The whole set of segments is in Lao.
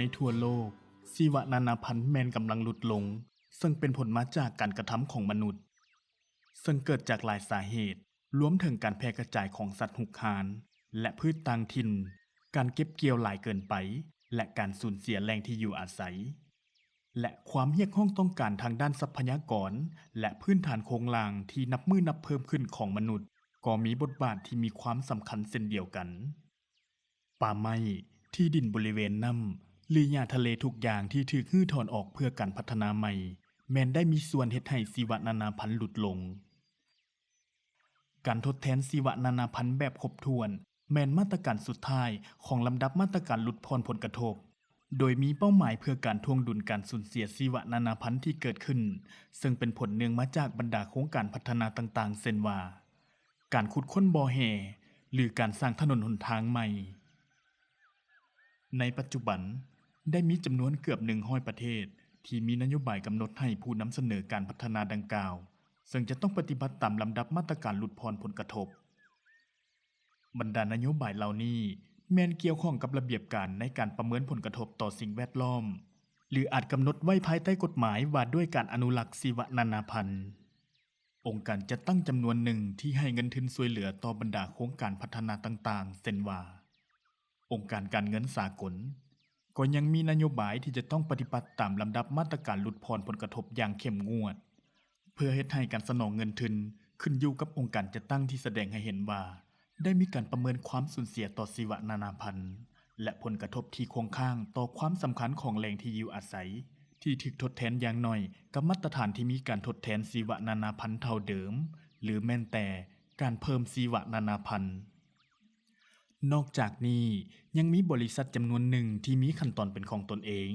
ໃນທົ່ວໂລກ, ຊີວະນານາພັນແມ່ນກຳລັງຫຼຸດລົງ, ເຊິ່ງເປັນຜົນມາຈາກການກະທຳຂອງມະນຸດ, ເຊິ່ງເກີດຈາກຫຼາຍສາເຫດ, ລວມເຖິງການແຜ່ກະຈາຍຂອງສັດຮຸກຮານ ແລະ ພືດຕ່າງຖິ່ນ, ການເກັບກ່ຽວຫຼາຍເກີນໄປ ແລະ ການສູນເສຍແຫຼ່ງທີ່ຢູ່ອາໄສ, ແລະ ຄວາມຮຽກຮ້ອງຕ້ອງການທາງດ້ານຊັບພະຍາກອນ ແລະ ພື້ນຖານໂຄງລ່າງທີ່ນັບມື້ນັບເພີ່ມຂຶ້ນຂອງມະນຸດ ກໍມີບົດບາດທີ່ມີຄວາມສຳຄັນເຊັ່ນດຽວກັນ. ປ່າໄມ້, ທີ່ດິນບໍລິເວນນ້ຳ ຫຼື ຫຍ້າທະເລທຸກຢ່າງທີ່ຖືກຮື້ຖອນອອກເພື່ອການພັດທະນາໃໝ່ ແມ່ນໄດ້ມີສ່ວນເຮັດໃຫ້ຊີວະນານາພັນຫຼຸດລົງ. ການທົດແທນຊີວະນານາພັນແບບຄົບຖ້ວນ ແມ່ນມາດຕະການສຸດທ້າຍຂອງລຳດັບມາດຕະການຫຼຸດຜ່ອນຜົນກະທົບ, ໂດຍມີເປົ້າໝາຍເພື່ອການຖ່ວງດຸນການສູນເສຍຊີວະນານາພັນທີ່ເກີດຂຶ້ນ, ເຊິ່ງເປັນຜົນເນື່ອງມາຈາກບັນດາໂຄງການພັດທະນາຕ່າງໆ ເຊັ່ນວ່າ ການຂຸດຄົ້ນບໍ່ແຮ່ ຫຼື ການສ້າງຖະໜົນຫົນທາງໃໝ່. ໃນປັດຈຸບັນ, ໄດ້ມີຈຳນວນເກືອບໜຶ່ງຮ້ອຍປະເທດ ທີ່ມີນະໂຍບາຍກຳນົດໃຫ້ຜູ້ນຳສະເໜີການພັດທະນາດັ່ງກ່າວ, ເຊິ່ງຈະຕ້ອງປະຕິບັດຕາມລຳດັບມາດຕະການຫຼຸດຜ່ອນຜົນກະທົບ. ບັນດານະໂຍບາຍເຫຼົ່ານີ້ ແມ່ນກ່ຽວຂ້ອງກັບລະບຽບການໃນການປະເມີນຜົນກະທົບຕໍ່ສິ່ງແວດລ້ອມ ຫຼື ອາດກຳນົດໄວ້ພາຍໃຕ້ກົດໝາຍວ່າດ້ວຍການອະນຸລັກຊີວະນານາພັນ. ອົງການຈັດຕັ້ງຈຳນວນໜຶ່ງທີ່ໃຫ້ເງິນທຶນຊ່ວຍເຫຼືອຕໍ່ບັນດາໂຄງການພັດທະນາຕ່າງໆ ເຊັ່ນວ່າ ອົງການການເງິນສາກົນ ກໍຍັງມີນະໂຍບາຍທີ່ຈະຕ້ອງປະຕິບັດຕາມລຳດັບມາດຕະການຫຼຸດຜ່ອນຜົນກະທົບຢ່າງເຂັ້ມງວດ, ເພື່ອເຮັດໃຫ້ການສະໜອງເງິນທຶນຂຶ້ນຢູ່ກັບອົງການຈັດຕັ້ງທີ່ສະແດງໃຫ້ເຫັນວ່າ ໄດ້ມີການປະເມີນຄວາມສູນເສຍຕໍ່ຊີວະນານາພັນ ແລະ ຜົນກະທົບທີ່ຄົງຄ້າງຕໍ່ຄວາມສຳຄັນຂອງແຫຼ່ງທີ່ຢູ່ອາໄສ ທີ່ຖືກທົດແທນຢ່າງໜ້ອຍກັບມາດຕະຖານທີ່ມີການທົດແທນຊີວະນານາພັນເທົ່າເດີມ ຫຼື ແມ່ນແຕ່ການເພີ່ມຊີວະນານາພັນ. ນອກຈາກນີ້, ຍັງມີບໍລິສັດຈຳນວນໜຶ່ງທີ່ມີຂັ້ນຕອນເປັນຂອງຕົນເອງ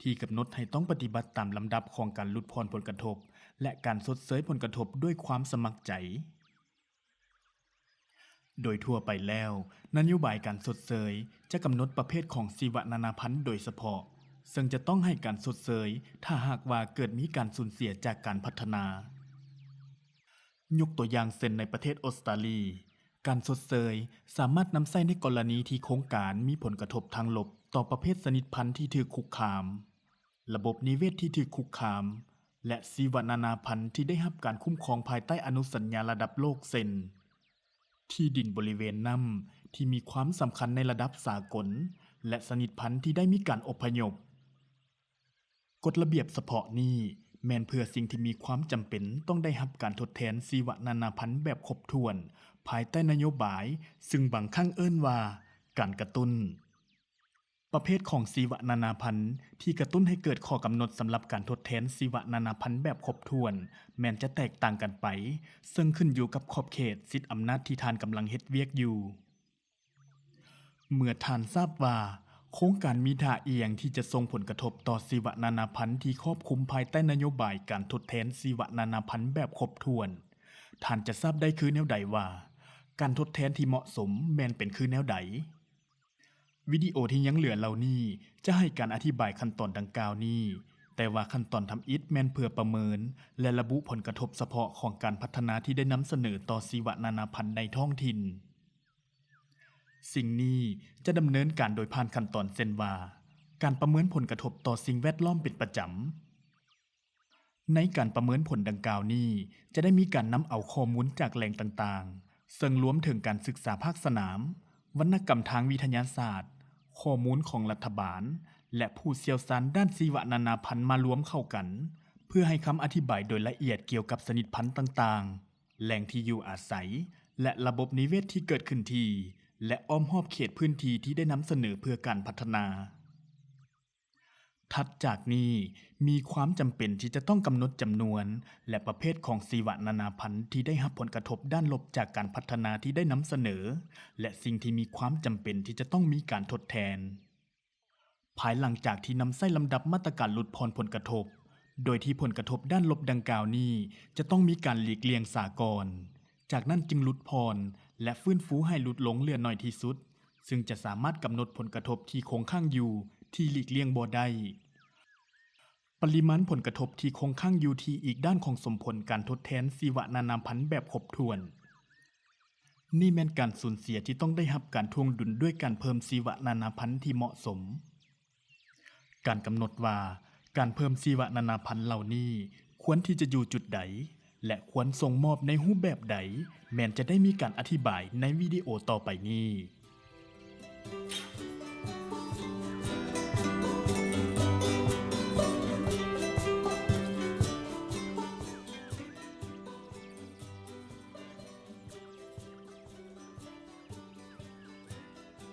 ທີ່ກຳນົດໃຫ້ຕ້ອງປະຕິບັດຕາມລຳດັບຂອງການຫຼຸດຜ່ອນຜົນກະທົບ ແລະ ການຊົດເຊີຍຜົນກະທົບດ້ວຍຄວາມສະໝັກໃຈ. ໂດຍທົ່ວໄປແລ້ວ, ນະໂຍບາຍການຊົດເຊີຍຈະກຳນົດປະເພດຂອງຊີວະນານາພັນໂດຍສະເພາະ, ເຊິ່ງຈະຕ້ອງໃຫ້ການຊົດເຊີຍຖ້າຫາກວ່າເກີດມີການສູນເສຍຈາກການພັດທະນາ. ຍົກຕົວຢ່າງເຊັ່ນໃນປະເທດອົດສະຕາລີ, ການຊົດເຊີຍສາມາດນຳໃຊ້ໃນກໍລະນີທີ່ໂຄງການມີຜົນກະທົບທາງລົບຕໍ່ປະເພດຊະນິດພັນທີ່ຖືກຄຸກຄາມ, ລະບົບນິເວດທີ່ຖືກຄຸກຄາມ ແລະ ຊີວະນານາພັນທີ່ໄດ້ຮັບການຄຸ້ມຄອງພາຍໃຕ້ອະນຸສັນຍາລະດັບໂລກ ເຊັ່ນ ທີ່ດິນບໍລິເວນນ້ຳທີ່ມີຄວາມສຳຄັນໃນລະດັບສາກົນ ແລະ ຊະນິດພັນທີ່ໄດ້ມີການອົບພະຍົບ. ກົດລະບຽບສະເພາະນີ້ແມ່ນເພື່ອສິ່ງທີ່ມີຄວາມຈຳເປັນຕ້ອງໄດ້ຮັບການທົດແທນຊີວະນານາພັນແບບຄົບຖ້ວນ ພາຍໃຕ້ນະໂຍບາຍ ຊຶ່ງບາງຄັ້ງເອີ້ນວ່າການກະຕຸ້ນ. ປະເພດຂອງຊີວະນານາພັນທີ່ກະຕຸ້ນໃຫ້ເກີດຂໍ້ກຳນົດສຳລັບການທົດແທນຊີວະນານາພັນແບບຄົບຖ້ວນ ແມ່ນຈະແຕກຕ່າງກັນໄປ, ເຊິ່ງຂຶ້ນຢູ່ກັບຂອບເຂດສິດອຳນາດທີ່ທ່ານກຳລັງເຮັດວຽກຢູ່. ເມື່ອທ່ານຊາບວ່າໂຄງການມີທ່າອ່ຽງທີ່ຈະສົ່ງຜົນກະທົບຕໍ່ຊີວະນານາພັນທີ່ຄອບຄຸມພາຍໃຕ້ນະໂຍບາຍການທົດແທນຊີວະນານາພັນແບບຄົບຖ້ວນ, ທ່ານຈະຊາບໄດ້ຄືແນວໃດວ່າການທົດແທນທີ່ເໝາະສົມແມ່ນເປັນຄືແນວໃດ? ວິດີໂອທີ່ຍັງເຫຼືອເຫຼົ່ານີ້ຈະໃຫ້ການອະທິບາຍຂັ້ນຕອນດັ່ງກ່າວນີ້, ແຕ່ວ່າຂັ້ນຕອນທຳອິດແມ່ນເພື່ອປະເມີນ ແລະ ລະບຸຜົນກະທົບສະເພາະຂອງການພັດທະນາທີ່ໄດ້ນຳສະເໜີຕໍ່ຊີວະນານາພັນໃນທ້ອງຖິ່ນ. ສິ່ງນີ້ຈະດຳເນີນການໂດຍຜ່ານຂັ້ນຕອນເຊັ່ນວ່າ ການປະເມີນຜົນກະທົບຕໍ່ສິ່ງແວດລ້ອມເປັນປະຈຳ. ໃນການປະເມີນຜົນດັ່ງກ່າວນີ້ ຈະໄດ້ມີການນຳເອົາຂໍ້ມູນຈາກແຫຼ່ງຕ່າງໆ, ເຊິ່ງລວມເຖິງການສຶກສາພາກສະໜາມ, ວັນນະກຳທາງວິທະຍາສາດ, ຂໍ້ມູນຂອງລັດຖະບານ ແລະ ຜູ້ຊ່ຽວຊານດ້ານຊີວະນານາພັນມາລວມເຂົ້າກັນ ເພື່ອໃຫ້ຄຳອະທິບາຍໂດຍລະອຽດກ່ຽວກັບຊະນິດພັນຕ່າງໆ, ແຫຼ່ງທີ່ຢູ່ອາໄສ ແລະ ລະບົບນິເວດທີ່ເກີດຂຶ້ນທີ່ ແລະ ອ້ອມຮອບເຂດພື້ນທີ່ທີ່ໄດ້ນຳສະເໜີເພື່ອການພັດທະນາ. ຖັດຈາກນີ້, ມີຄວາມຈຳເປັນທີ່ຈະຕ້ອງກຳນົດຈຳນວນ ແລະ ປະເພດຂອງຊີວະນານາພັນທີ່ໄດ້ຮັບຜົນກະທົບດ້ານລົບຈາກການພັດທະນາທີ່ໄດ້ນຳສະເໜີ ແລະ ສິ່ງທີ່ມີຄວາມຈຳເປັນທີ່ຈະຕ້ອງມີການທົດແທນ. ພາຍຫຼັງຈາກທີ່ນຳໃຊ້ລຳດັບມາດຕະການຫຼຸດຜ່ອນຜົນກະທົບ, ໂດຍທີ່ຜົນກະທົບດ້ານລົບດັ່ງກ່າວນີ້ຈະຕ້ອງມີການຫຼີກລ່ຽງສາກ່ອນ, ຈາກນັ້ນຈຶ່ງຫຼຸດຜ່ອນ ແລະ ຟື້ນຟູໃຫ້ຫຼຸດລົງເຫຼືອໜ້ອຍທີ່ສຸດ, ຊຶ່ງຈະສາມາດກຳນົດຜົນກະທົບທີ່ຄົງຄ້າງຢູ່ທີ່ຫຼີກລ່ຽງບໍ່ໄດ້. ປະລິມານຜົນກະທົບທີ່ຄົງຄ້າງຢູ່ທີ່ອີກດ້ານຂອງສົມຜົນການທົດແທນຊີວະນານາພັນແບບຄົບຖ້ວນ. ນີ້ແມ່ນການສູນເສຍທີ່ຕ້ອງໄດ້ຮັບການຖ່ວງດຸນດ້ວຍການເພີ່ມຊີວະນານາພັນທີ່ເໝາະສົມ. ການກຳນົດວ່າການເພີ່ມຊີວະນານາພັນເຫຼົ່ານີ້ຄວນທີ່ຈະຢູ່ຈຸດໃດ ແລະ ຄວນສົ່ງມອບໃນຮູບແບບໃດ ແມ່ນຈະໄດ້ມີການອະທິບາຍໃນວິດີໂອຕໍ່ໄປນີ້.